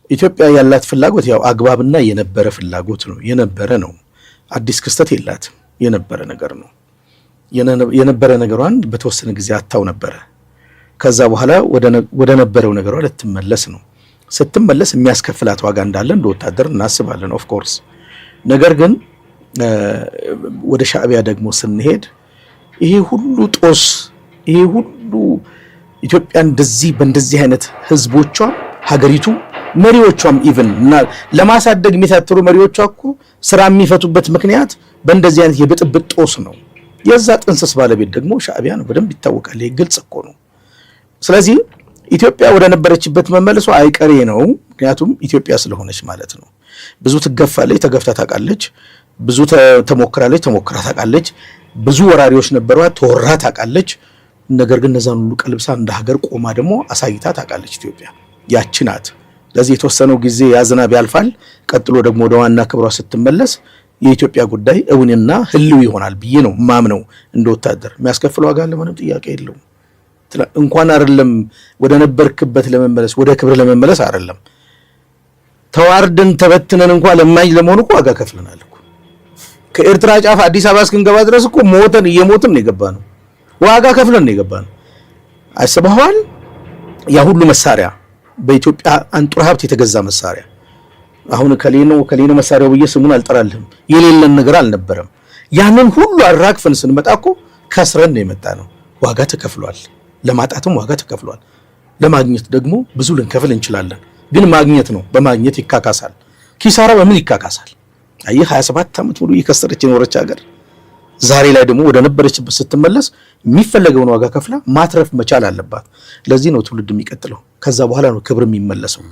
ኢትዮጵያ ያላት ፍላጎት ያው አግባብና የነበረ ፍላጎት ነው፣ የነበረ ነው። አዲስ ክስተት የላትም። የነበረ ነገር ነው። የነበረ ነገሯን በተወሰነ ጊዜ አታው ነበረ። ከዛ በኋላ ወደ ነበረው ነገሯ ልትመለስ ነው። ስትመለስ የሚያስከፍላት ዋጋ እንዳለ እንደ ወታደር እናስባለን፣ of course። ነገር ግን ወደ ሻዕቢያ ደግሞ ስንሄድ ይሄ ሁሉ ጦስ፣ ይሄ ሁሉ ኢትዮጵያ እንደዚህ በእንደዚህ አይነት ህዝቦቿ፣ ሀገሪቱ፣ መሪዎቿም even እና ለማሳደግ የሚታትሩ መሪዎቿ እኮ ስራ የሚፈቱበት ምክንያት በእንደዚህ አይነት የብጥብጥ ጦስ ነው። የዛ ጥንስስ ባለቤት ደግሞ ሻዕቢያ ነው። በደንብ ይታወቃል። ይሄ ግልጽ እኮ ነው። ስለዚህ ኢትዮጵያ ወደ ነበረችበት መመለሷ አይቀሬ ነው። ምክንያቱም ኢትዮጵያ ስለሆነች ማለት ነው። ብዙ ትገፋለች፣ ተገፍታ ታውቃለች። ብዙ ተሞክራለች፣ ተሞክራ ታውቃለች። ብዙ ወራሪዎች ነበሯት፣ ተወራ ታውቃለች። ነገር ግን እነዛን ሁሉ ቀልብሳ እንደ ሀገር ቆማ ደግሞ አሳይታ ታውቃለች። ኢትዮጵያ ያቺ ናት። ለዚህ የተወሰነው ጊዜ ያ ዝናብ ያልፋል። ቀጥሎ ደግሞ ወደ ዋና ክብሯ ስትመለስ የኢትዮጵያ ጉዳይ እውንና ህልው ይሆናል ብዬ ነው ማምነው። እንደ ወታደር የሚያስከፍል ዋጋ አለ፣ ምንም ጥያቄ የለውም። እንኳን አይደለም ወደ ነበርክበት ለመመለስ፣ ወደ ክብር ለመመለስ አይደለም፣ ተዋርደን ተበትነን እንኳን ለማኝ ለመሆን እኮ ዋጋ ከፍለናል እኮ። ከኤርትራ ጫፍ አዲስ አበባ እስክንገባ ድረስ እኮ ሞተን እየሞትን ነው የገባነው። ዋጋ ከፍለን ነው የገባነው። አስበኸዋል? ያ ሁሉ መሳሪያ፣ በኢትዮጵያ አንጡራ ሀብት የተገዛ መሳሪያ፣ አሁን ከሌ ነው ከሌ ነው መሳሪያው ብዬ ስሙን አልጠራልህም። የሌለን ነገር አልነበረም። ያንን ሁሉ አራግፈን ስንመጣ እኮ ከስረን ነው የመጣነው። ዋጋ ተከፍሏል። ለማጣትም ዋጋ ተከፍሏል። ለማግኘት ደግሞ ብዙ ልንከፍል እንችላለን። ግን ማግኘት ነው። በማግኘት ይካካሳል። ኪሳራ በምን ይካካሳል? አየህ፣ 27 ዓመት ሙሉ እየከሰረች የኖረች ሀገር ዛሬ ላይ ደግሞ ወደ ነበረችበት ስትመለስ የሚፈለገውን ዋጋ ከፍላ ማትረፍ መቻል አለባት። ለዚህ ነው ትውልድ የሚቀጥለው። ከዛ በኋላ ነው ክብር የሚመለሰው።